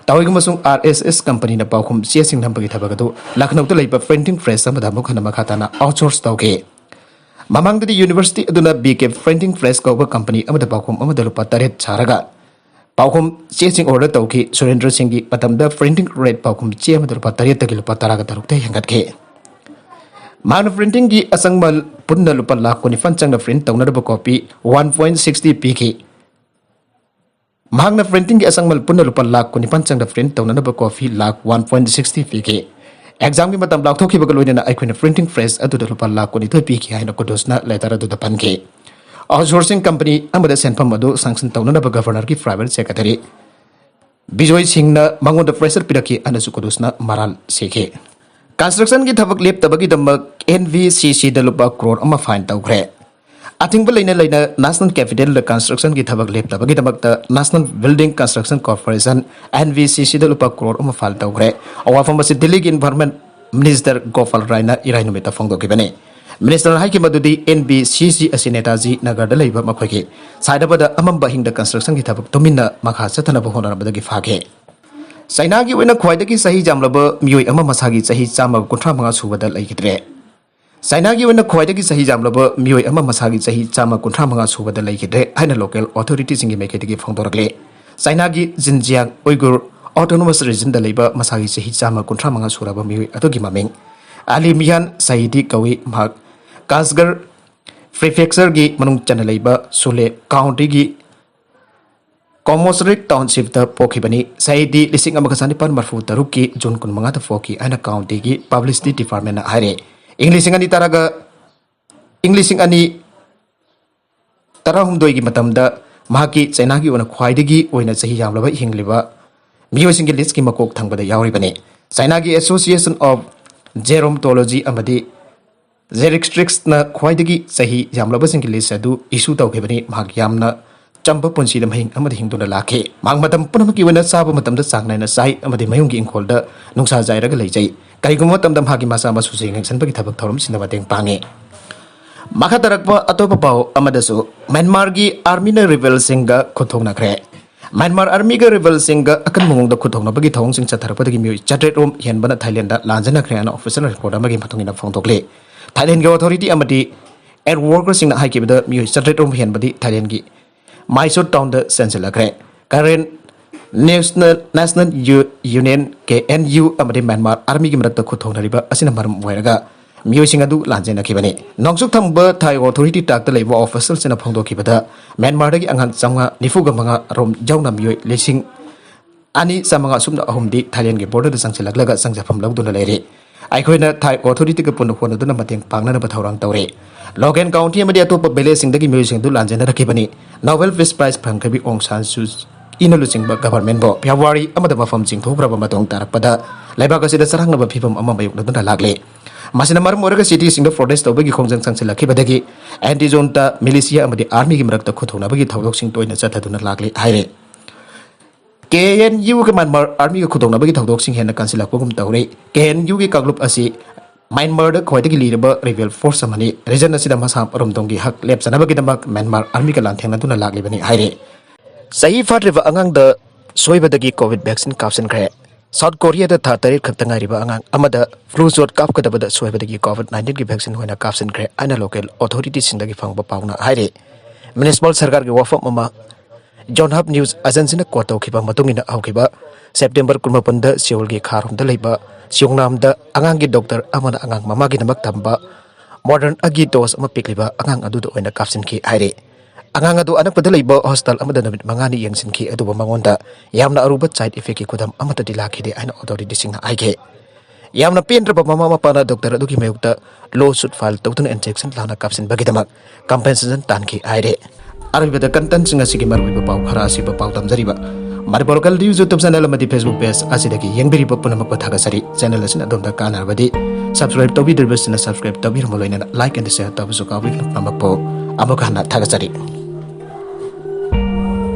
ꯇꯧꯏꯒꯨꯝꯕꯁꯨꯡ RSS companyꯅ ꯄꯥꯎꯈꯨꯝ ꯆꯦꯁꯤꯡ ꯅꯝꯕꯒꯤ ꯊꯕꯛ ꯑꯗꯨ ꯂꯈꯅꯧꯗ ꯂꯩꯕ printing press ꯑꯃꯗ ꯑꯃꯨꯛ ꯍꯟꯅ ꯃꯈꯥ ꯇꯥꯅ outsource ꯇꯧꯈꯤ꯫ ꯃꯃꯥꯡꯗꯗꯤ university ꯑꯗꯨꯅ BK Printing Press ꯀꯧꯕ company ꯑꯃꯗ ꯄꯥꯎꯈꯨꯝ ꯑꯃꯗ ꯂꯨꯄꯥ ꯇꯔꯦꯠ ꯁꯥꯔꯒ ꯄꯥꯎꯈꯨꯝ ꯆꯦꯁꯤꯡ order ꯇꯧꯈꯤ꯫ ꯁꯨꯔꯦꯟꯗ꯭ꯔ ꯁꯤꯡꯒꯤ ꯃꯇꯝꯗ printing rate ꯄꯥꯎꯈꯨꯝ ꯆꯦ ꯑꯃꯗ ꯂꯨꯄꯥ ꯇꯔꯦꯠꯇꯒꯤ ꯂꯨꯄꯥ ꯇꯔꯥꯒ ꯇꯔꯨꯛꯇ ꯍꯦꯟꯒꯠꯈꯤ꯫ ꯃꯍꯥꯛꯅ printingꯒꯤ ꯑꯆꯪꯃꯜ ꯄꯨꯟꯅ ꯂꯨꯄꯥ ꯂꯥꯈ ꯀꯨꯟꯅꯤꯄꯥꯟ ꯆꯪꯅ print ꯇꯧꯅꯅꯕ copy one point sixty ꯄꯤꯈꯤ꯫ ꯃꯍꯥꯛꯅ printingꯒꯤ ꯑꯆꯪꯃꯜ ꯄꯨꯟꯅ ꯂꯨꯄꯥ ꯂꯥꯈ ꯀꯨꯟꯅꯤꯄꯥꯟ ꯆꯪꯅ print ꯇꯧꯅꯅꯕ copy lakh one point sixty ꯄꯤꯈꯤ꯫ Examꯒꯤ ꯃꯇꯝ ꯂꯥꯎꯊꯣꯛꯈꯤꯕꯒ ꯂꯣꯏꯅꯅ ꯑꯩꯈꯣꯏꯅ printing press ꯑꯗꯨꯗ ꯂꯨꯄꯥ ꯂꯥꯈ ꯀꯨꯟꯅꯤꯊꯣꯏ ꯄꯤꯈꯤ ꯍꯥꯏꯅ ꯀꯨꯗꯨꯁꯅ letter ꯑꯗꯨꯗ ꯄꯟꯈꯤ꯫ Outsourcing company ꯑꯃꯗ ꯁꯦꯟꯐꯝ ꯑꯗꯨ sanction ꯇꯧꯅꯅꯕ Governorꯒꯤ Private Secretary ꯕꯤꯖꯣꯏ ꯁꯤꯡꯅ ꯃꯉꯣꯟꯗ pressure ꯄꯤꯔꯛꯈꯤ ꯍꯥꯏꯅꯁꯨ ꯀꯨꯗꯨꯁꯅ ꯃꯔꯥꯜ ꯁꯤꯈꯤ꯫ Constructionꯒꯤ ꯊꯕꯛ ꯂꯦꯞꯇꯕꯒꯤꯗꯃꯛ NBCCꯗ ꯂꯨꯄꯥ ꯀ꯭ꯔꯣꯔ ꯑꯃ fine ꯇꯧꯈ꯭ꯔꯦ꯫ ꯑꯊꯤꯡꯕ ꯂꯩꯅ ꯂꯩꯅ National Capitalꯗ constructionꯒꯤ ꯊꯕꯛ ꯂꯦꯞꯇꯕꯒꯤꯗꯃꯛꯇ National Building Construction Corporation, NBCCꯗ ꯂꯨꯄꯥ ꯀ꯭ꯔꯣꯔ ꯑꯃ fine ꯇꯧꯈ꯭ꯔꯦ꯫ ꯑꯋꯥꯐꯝ ꯑꯁꯤ ꯗꯤꯜꯂꯤꯒꯤ Environment Minister ꯒꯣꯄꯥꯜ ꯔꯥꯏꯅ ꯏꯔꯥꯏ ꯅꯨꯃꯤꯠꯇ ꯐꯣꯡꯗꯣꯛꯈꯤꯕꯅꯤ꯫ Ministerꯅ ꯍꯥꯏꯈꯤ ꯃꯗꯨꯗꯤ NBCC ꯑꯁꯤ ꯅꯦꯇꯥꯖꯤ ꯅꯒꯔꯗ ꯂꯩꯕ ꯃꯈꯣꯏꯒꯤ ꯁꯥꯏꯗꯕꯗ ꯑꯃꯝꯕ ꯑꯍꯤꯡꯗ constructionꯒꯤ ꯊꯕꯛ ꯇꯨꯃꯤꯟꯅ ꯃꯈꯥ ꯆꯠꯊꯅꯕ ꯍꯣꯠꯅꯔꯝꯕꯗꯒꯤ ꯐꯥꯈꯤ꯫ ꯆꯥꯏꯅꯥꯒꯤ ꯑꯣꯏꯅ ꯈ꯭ꯋꯥꯏꯗꯒꯤ ꯆꯍꯤ ꯌꯥꯝꯂꯕ ꯃꯤꯑꯣꯏ ꯑꯃ ꯃꯁꯥꯒꯤ ꯆꯍꯤ ꯆꯥꯝꯃ ꯀꯨꯟꯊ꯭ꯔꯥ ꯃꯉꯥ ꯁꯨꯕꯗ ꯂꯩꯈꯤꯗ꯭ꯔꯦ꯫ ꯆꯥꯏꯅꯥꯒꯤ ꯑꯣꯏꯅ ꯈ꯭ꯋꯥꯏꯗꯒꯤ ꯆꯍꯤ ꯌꯥꯝꯂꯕ ꯃꯤꯑꯣꯏ ꯑꯃ ꯃꯁꯥꯒꯤ ꯆꯍꯤ ꯆꯥꯝꯃ ꯀꯨꯟꯊ꯭ꯔꯥ ꯃꯉꯥ ꯁꯨꯕꯗ ꯂꯩꯈꯤꯗ꯭ꯔꯦ ꯍꯥꯏꯅ local authorityꯁꯤꯡꯒꯤ ꯃꯥꯏꯀꯩꯗꯒꯤ ꯐꯣꯡꯗꯣꯔꯛꯂꯦ꯫ ꯆꯥꯏꯅꯥꯒꯤ Xinjiang Uyghur Autonomous Regionꯗ ꯂꯩꯕ ꯃꯁꯥꯒꯤ ꯆꯍꯤ ꯆꯥꯝꯃ ꯀꯨꯟꯊ꯭ꯔꯥ ꯃꯉꯥ ꯁꯨꯔꯕ ꯃꯤꯑꯣꯏ ꯑꯗꯨꯒꯤ ꯃꯃꯤꯡ ꯑꯂꯤ ꯃꯤꯌꯥꯟ ꯁꯍꯤꯗꯤ ꯀꯧꯏ꯫ ꯃꯍꯥꯛ ꯀꯥꯁꯒꯔ Prefectureꯒꯤ ꯃꯅꯨꯡ ꯆꯟꯅ ꯂꯩꯕ ꯁꯨꯂꯦ Countyꯒꯤ ꯀꯣꯃꯣꯁꯔꯤꯛ Townshipꯇ ꯄꯣꯛꯈꯤꯕꯅꯤ꯫ ꯁꯍꯤꯗꯤ ꯂꯤꯁꯤꯡ ꯑꯃꯒ ꯆꯅꯤꯄꯥꯟ ꯃꯔꯤꯐꯨ ꯇꯔꯨꯛꯀꯤ June ꯀꯨꯟꯃꯉꯥꯗ ꯄꯣꯛꯈꯤ ꯍꯥꯏꯅ countyꯒꯤ Publicity Departmentꯅ ꯍꯥꯏꯔꯦ꯫ ꯏꯪ ꯂꯤꯁꯤꯡ ꯑꯅꯤ ꯇꯔꯥꯒ ꯏꯪ ꯂꯤꯁꯤꯡ ꯑꯅꯤ ꯇꯔꯥꯍꯨꯝꯗꯣꯏꯒꯤ ꯃꯇꯝꯗ ꯃꯍꯥꯛꯀꯤ ꯆꯩꯅꯥꯒꯤ ꯑꯣꯏꯅ ꯈ꯭ꯋꯥꯏꯗꯒꯤ ꯑꯣꯏꯅ ꯆꯍꯤ ꯌꯥꯝꯂꯕ ꯍꯤꯡꯂꯤꯕ ꯃꯤꯑꯣꯏꯁꯤꯡꯒꯤ ꯂꯤꯁꯀꯤ ꯃꯀꯣꯛ ꯊꯪꯕꯗ ꯌꯥꯎꯔꯤꯕꯅꯤ꯫ ꯆꯩꯅꯥꯒꯤ Association of Gerontology ꯑꯃꯗꯤ Geriatricsꯅ ꯈ꯭ꯋꯥꯏꯗꯒꯤ ꯆꯍꯤ ꯌꯥꯝꯂꯕꯁꯤꯡꯒꯤ ꯂꯤꯁ ꯑꯗꯨ ꯏꯁꯨ ꯇꯧꯈꯤꯕꯅꯤ꯫ ꯃꯍꯥꯛ ꯌꯥꯝꯅ ꯆꯝꯕ ꯄꯨꯟꯁꯤꯗ ꯃꯍꯤꯡ ꯑꯃꯗ ꯍꯤꯡꯗꯨꯅ ꯂꯥꯛꯈꯤ꯫ ꯃꯍꯥꯛ ꯃꯇꯝ ꯄꯨꯝꯅꯃꯛꯀꯤ ꯑꯣꯏꯅ ꯆꯥꯕ ꯃꯇꯝꯗ ꯆꯥꯡ ꯅꯥꯏꯅ ꯆꯥꯏ ꯑꯃꯗꯤ ꯃꯌꯨꯝꯒꯤ ꯏꯪꯈꯣꯜꯗ ꯅꯨꯡꯁꯥ ꯌꯥꯏꯔꯒ ꯂꯩꯖꯩ꯫ ꯀꯔꯤꯒꯨꯝꯕ ꯃꯇꯝꯗ ꯃꯍꯥꯛꯀꯤ ꯃꯆꯥ ꯃꯁꯨꯁꯤꯡ ꯌꯦꯡꯁꯤꯟꯕꯒꯤ ꯊꯕꯛ ꯊꯧꯔꯝꯁꯤꯡꯗ ꯃꯇꯦꯡ ꯄꯥꯡꯉꯤ꯫ ꯃꯈꯥ ꯇꯥꯔꯛꯄ ꯑꯇꯣꯞꯄ ꯄꯥꯎ ꯑꯃꯗꯁꯨ ꯃ꯭ꯌꯥꯟꯃꯥꯔꯒꯤ ꯑꯥꯔꯃꯤꯅ ꯔꯤꯕꯦꯜꯁꯤꯡꯒ ꯈꯨꯠꯊꯣꯛꯅꯈ꯭ꯔꯦ꯫ ꯃ꯭ꯌꯥꯟꯃꯥꯔ ꯑꯥꯔꯃꯤꯒ ꯔꯤꯕꯦꯜꯁꯤꯡꯒ ꯑꯀꯟꯕ ꯃꯑꯣꯡꯗ ꯈꯨꯠꯊꯣꯛꯅꯕꯒꯤ ꯊꯧꯑꯣꯡꯁꯤꯡ ꯆꯠꯊꯔꯛꯄꯗꯒꯤ ꯃꯤꯑꯣꯏ ꯆꯥꯇ꯭ꯔꯦꯠ ꯔꯣꯝ ꯍꯦꯟꯕꯅ ꯊꯥꯏꯂꯦꯟꯗ ꯂꯥꯟꯖꯦꯟꯅꯈ꯭ꯔꯦ ꯍꯥꯏꯅ ꯑꯣꯐꯤꯁꯤꯌꯦꯜ ꯔꯤꯄꯣꯔꯠ ꯑꯃꯒꯤ ꯃꯇꯨꯡ ꯏꯟꯅ ꯐꯣꯡꯗꯣꯛꯂꯤ꯫ ꯊꯥꯏꯂꯦꯟꯒꯤ ꯑꯣꯊꯣꯔꯤꯇꯤ ꯑꯃꯗꯤ ꯑꯦꯗ ꯋꯥꯔꯀꯔꯁꯤꯡꯅ ꯍꯥꯏꯈꯤꯕꯗ ꯃꯤꯑꯣꯏ ꯆꯥꯇ꯭ꯔꯦꯠ ꯔꯣꯝ ꯍꯦꯟꯕꯗꯤ ꯊꯥꯏꯂꯦꯟꯒꯤ ꯃꯥꯏꯁꯣꯔ ꯇꯥꯎꯟꯗ ꯆꯦꯟꯁꯤꯜꯂꯛꯈ꯭ꯔꯦ꯫ ꯀꯔꯦꯟ ꯅꯦꯁꯅꯦꯜ ꯅꯦꯁꯅꯦꯜ ꯌꯨ- ꯌꯨꯅꯤꯌꯟ, ꯀꯦ ꯑꯦꯟ ꯌꯨ, ꯑꯃꯗꯤ ꯃ꯭ꯌꯥꯟꯃꯥꯔ ꯑꯥꯔꯃꯤꯒꯤ ꯃꯔꯛꯇ ꯈꯨꯠꯊꯣꯛꯅꯔꯤꯕ ꯑꯁꯤꯅ ꯃꯔꯝ ꯑꯣꯏꯔꯒ ꯃꯤꯑꯣꯏꯁꯤꯡ ꯑꯗꯨ ꯂꯥꯟꯖꯦꯟꯅꯈꯤꯕꯅꯤ꯫ ꯅꯣꯡꯆꯨꯞ ꯊꯪꯕ ꯊꯥꯏ ꯑꯣꯊꯣꯔꯤꯇꯤ ꯇꯥꯛꯇ ꯂꯩꯕ ꯑꯣꯐꯤꯁꯤꯌꯦꯜꯁꯤꯡꯅ ꯐꯣꯡꯗꯣꯛꯈꯤꯕꯗ ꯃ꯭ꯌꯥꯟꯃꯥꯔꯗꯒꯤ ꯑꯉꯥꯡ ꯆꯥꯝꯃꯉꯥ ꯅꯤꯐꯨꯒ ꯃꯉꯥ ꯔꯣꯝ ꯌꯥꯎꯅ ꯃꯤꯑꯣꯏ ꯂꯤꯁꯤꯡ ꯑꯅꯤ ꯆꯥꯝꯃꯉꯥ ꯁꯨꯞꯅ ꯑꯍꯨꯝꯗꯤ ꯊꯥꯏꯂꯦꯟꯒꯤ ꯕꯣꯔꯗꯔꯗ ꯆꯪꯁꯤꯜꯂꯛꯂꯒ ꯆꯪꯖꯐꯝ ꯂꯧꯗꯨꯅ ꯂꯩꯔꯤ꯫ ꯑꯩꯈꯣꯏꯅ ꯊꯥꯏ ꯑꯣꯊꯣꯔꯤꯇꯤꯒ ꯄꯨꯟꯅ ꯍꯣꯠꯅꯗꯨꯅ ꯃꯇꯦꯡ ꯄꯥꯡꯅꯅꯕ ꯊꯧꯔꯥꯡ ꯇꯧꯔꯤ꯫ ꯂꯣꯒꯦꯟ ꯀꯥꯎꯟꯇꯤ ꯑꯃꯗꯤ ꯑꯇꯣꯞꯄ ꯚꯤꯂꯦꯖꯁꯤꯡꯗꯒꯤ ꯃꯤꯑꯣꯏꯁꯤꯡ ꯑꯗꯨ ꯂꯥꯟꯖꯦꯟꯅꯔꯛꯈꯤꯕꯅꯤ꯫ ꯅꯣꯕꯦꯜ ꯄꯤꯁ ꯄ꯭ꯔꯥꯏꯖ ꯐꯪꯈ꯭ꯔꯕꯤ ꯑꯣꯡ ꯁꯥꯟ ꯁꯨ ꯏꯅ ꯂꯨꯆꯤꯡꯕ ꯒꯚꯔꯟꯃꯦꯟꯕꯨ ꯐꯦꯕ꯭ꯔꯨꯋꯥꯔꯤ ꯑꯃꯗ ꯃꯐꯝ ꯆꯤꯡꯊꯣꯛꯈ꯭ꯔꯕ ꯃꯇꯨꯡ ꯇꯥꯔꯛꯄꯗ ꯂꯩꯕꯥꯛ ꯑꯁꯤꯗ ꯆꯔꯥꯡꯅꯕ ꯐꯤꯕꯝ ꯑꯃ ꯃꯥꯌꯣꯛꯅꯗꯨꯅ ꯂꯥꯛꯂꯤ꯫ ꯃꯁꯤꯅ ꯃꯔꯝ ꯑꯣꯏꯔꯒ ꯁꯤꯇꯤꯁꯤꯡꯗ ꯄ꯭ꯔꯣꯇꯦꯁ ꯇꯧꯕꯒꯤ ꯈꯣꯡꯖꯪ ꯆꯪꯁꯤꯜꯂꯛꯈꯤꯕꯗꯒꯤ ꯑꯦꯟꯇꯤ ꯖꯨꯟꯇꯥ ꯃꯤꯂꯤꯁꯤꯌꯥ ꯑꯃꯗꯤ ꯑꯥꯔꯃꯤꯒꯤ ꯃꯔꯛꯇ ꯈꯨꯠꯊꯣꯛꯅꯕꯒꯤ ꯊꯧꯗꯣꯛꯁꯤꯡ ꯇꯣꯏꯅ ꯆꯠꯊꯗꯨꯅ ꯂꯥꯛꯂꯤ ꯍꯥꯏꯔꯤ꯫ ꯀꯦ ꯑꯦꯟ ꯌꯨꯒ ꯃ꯭ꯌꯥꯟꯃꯥꯔ ꯑꯥꯔꯃꯤꯒ ꯈꯨꯗꯣꯡꯅꯕꯒꯤ ꯊꯧꯗꯣꯛꯁꯤꯡ ꯍꯦꯟꯅ ꯀꯟꯁꯤꯜꯂꯛꯄꯒꯨꯝ ꯇꯧꯔꯤ꯫ ꯀꯦ ꯑꯦꯟ ꯌꯨꯒꯤ ꯀꯥꯡꯂꯨꯞ ꯑꯁꯤ ꯃ꯭ꯌꯥꯟꯃꯥꯔꯗ ꯈ꯭ꯋꯥꯏꯗꯒꯤ ꯂꯤꯔꯕ ꯔꯤꯕꯦꯜ ꯐꯣꯔꯁ ꯑꯃꯅꯤ꯫ ꯔꯤꯖꯟ ꯑꯁꯤꯗ ꯃꯁꯥ ꯃꯔꯣꯝꯗꯣꯝꯒꯤ ꯍꯛ ꯂꯦꯞꯆꯅꯕꯒꯤꯗꯃꯛ ꯃ꯭ꯌꯥꯟꯃꯥꯔ ꯑꯥꯔꯃꯤꯒ ꯂꯥꯟꯊꯦꯡꯅꯗꯨꯅ ꯂꯥꯛꯂꯤꯕꯅꯤ ꯍꯥꯏꯔꯤ꯫ ꯆꯍꯤ ꯐꯥꯗ꯭ꯔꯤꯕ ꯑꯉꯥꯡꯗ ꯁꯣꯏꯕꯗꯒꯤ ꯀꯣꯚꯤꯗ ꯚꯦꯛꯁꯤꯟ ꯀꯥꯞꯁꯤꯟꯈ꯭ꯔꯦ꯫ ꯁꯥꯎꯠ ꯀꯣꯔꯤꯌꯥꯗ ꯊꯥ ꯇꯔꯦꯠ ꯈꯛꯇ ꯉꯥꯏꯔꯤꯕ ꯑꯉꯥꯡ ꯑꯃꯗ ꯐ꯭ꯂꯨ ꯁꯣꯠ ꯀꯥꯞꯀꯗꯕꯗ ꯁꯣꯏꯕꯗꯒꯤ ꯀꯣꯚꯤꯗ ꯅꯥꯏꯟꯇꯤꯟꯒꯤ ꯚꯦꯛꯁꯤꯟ ꯑꯣꯏꯅ ꯀꯥꯞꯁꯤꯟꯈ꯭ꯔꯦ ꯍꯥꯏꯅ ꯂꯣꯀꯦꯜ ꯑꯣꯊꯣꯔꯤꯇꯤꯁꯤꯡꯗꯒꯤ ꯐꯪꯕ ꯄꯥꯎꯅ ꯍꯥꯏꯔꯤ꯫ ꯃ꯭ꯌꯨꯅꯤꯁꯤꯄꯥꯜ ꯁꯔꯀꯥꯔꯒꯤ ꯋꯥꯐꯝ ꯑꯃ ꯖꯣꯟꯍꯥꯞ ꯅ꯭ꯌꯨꯁ ꯑꯦꯖꯦꯟꯁꯤꯅ ꯀꯣꯠ ꯇꯧꯈꯤꯕ ꯃꯇꯨꯡ ꯏꯟꯅ ꯍꯧꯈꯤꯕ ꯁꯦꯞꯇꯦꯝꯕꯔ ꯀꯨꯟꯃꯥꯄꯟꯗ ꯁꯤꯑꯣꯜꯒꯤ ꯈꯥꯔꯣꯝꯗ ꯂꯩꯕ ꯁꯤꯌꯣꯡꯅꯥꯝꯗ ꯑꯉꯥꯡꯒꯤ ꯗꯣꯛꯇꯔ ꯑꯃꯅ ꯑꯉꯥꯡ ꯃꯃꯥꯒꯤꯗꯃꯛ ꯊꯝꯕ ꯃꯣꯗꯔꯟ ꯑꯒꯤ ꯗꯣꯁ ꯑꯃ ꯄꯤꯛꯂꯤꯕ ꯑꯉꯥꯡ ꯑꯗꯨꯗ ꯑꯣꯏꯅ ꯀꯥꯞꯁꯤꯟꯈꯤ ꯍꯥꯏꯔꯤ꯫ ꯑꯉꯥꯡ ꯑꯗꯨ ꯑꯅꯛꯄꯗ ꯂꯩꯕ ꯍꯣꯁꯄꯤꯇꯥꯜ ꯑꯃꯗ ꯅꯨꯃꯤꯠ ꯃꯉꯥꯅꯤ ꯌꯦꯡꯁꯤꯟꯈꯤ, ꯑꯗꯨꯕꯨ ꯃꯉꯣꯟꯗ ꯌꯥꯝꯅ ꯑꯔꯨꯕ ꯁꯥꯏꯗ ꯏꯐꯦꯛꯀꯤ ꯈꯨꯗꯝ ꯑꯃꯠꯇꯗꯤ ꯂꯥꯛꯈꯤꯗꯦ ꯍꯥꯏꯅ ꯑꯣꯊꯣꯔꯤꯇꯤꯁꯤꯡꯅ ꯍꯥꯏꯈꯤ꯫ ꯌꯥꯝꯅ ꯄꯦꯟꯗ꯭ꯔꯕ ꯃꯃꯥ ꯃꯄꯥꯅ ꯗꯣꯛꯇꯔ ꯑꯗꯨꯒꯤ ꯃꯥꯌꯣꯛꯇ ꯂꯣ ꯁꯨꯠ ꯐꯥꯏꯜ ꯇꯧꯗꯨꯅ ꯏꯟꯖꯦꯛꯁꯟ ꯂꯥꯟꯅ ꯀꯥꯞꯁꯤꯟꯕꯒꯤꯗꯃꯛ ꯀꯝꯄꯦꯟꯁꯦꯁꯟ ꯇꯥꯟꯈꯤ ꯍꯥꯏꯔꯦ꯫ ꯑꯔꯣꯏꯕꯗ ꯀꯟꯇꯦꯟꯁꯤꯡ ꯑꯁꯤꯒꯤ ꯃꯔꯨꯑꯣꯏꯕ ꯄꯥꯎ ꯈꯔ ꯑꯁꯤꯕ ꯄꯥꯎ ꯇꯝꯖꯔꯤꯕ ꯃꯅꯤꯄꯨꯔ ꯂꯣꯀꯦꯜ ꯅ꯭ꯌꯨꯁ ꯌꯨꯇ꯭ꯌꯨꯕ ꯆꯦꯅꯦꯜ ꯑꯃꯗꯤ ꯐꯦꯁꯕꯨꯛ ꯄꯦꯖ ꯑꯁꯤꯗꯒꯤ ꯌꯦꯡꯕꯤꯔꯤꯕ ꯄꯨꯝꯅꯃꯛꯄꯨ ꯊꯥꯒꯠꯆꯔꯤ꯫ ꯆꯦꯅꯦꯜ ꯑꯁꯤꯅ ꯑꯗꯣꯝꯗ ꯀꯥꯟꯅꯔꯕꯗꯤ ꯁꯕꯁꯀ꯭ꯔꯥꯏꯕ ꯇꯧꯕꯤꯗ꯭ꯔꯤꯕꯁꯤꯅ ꯁꯕꯁꯀ꯭ꯔꯥꯏꯕ ꯇꯧꯕꯤꯔꯝꯕ ꯂꯣꯏꯅꯅ ꯂꯥꯏꯛ ꯑꯦꯟ ꯁꯤꯌꯔ ꯇꯧꯕꯁꯨ ꯀꯥꯎꯕꯤꯒꯅꯨ꯫ ꯄꯨꯝꯅꯃꯛꯄꯨ ꯑꯃꯨꯛ ꯍꯟꯅ ꯊꯥꯒꯠꯆꯔꯤ꯫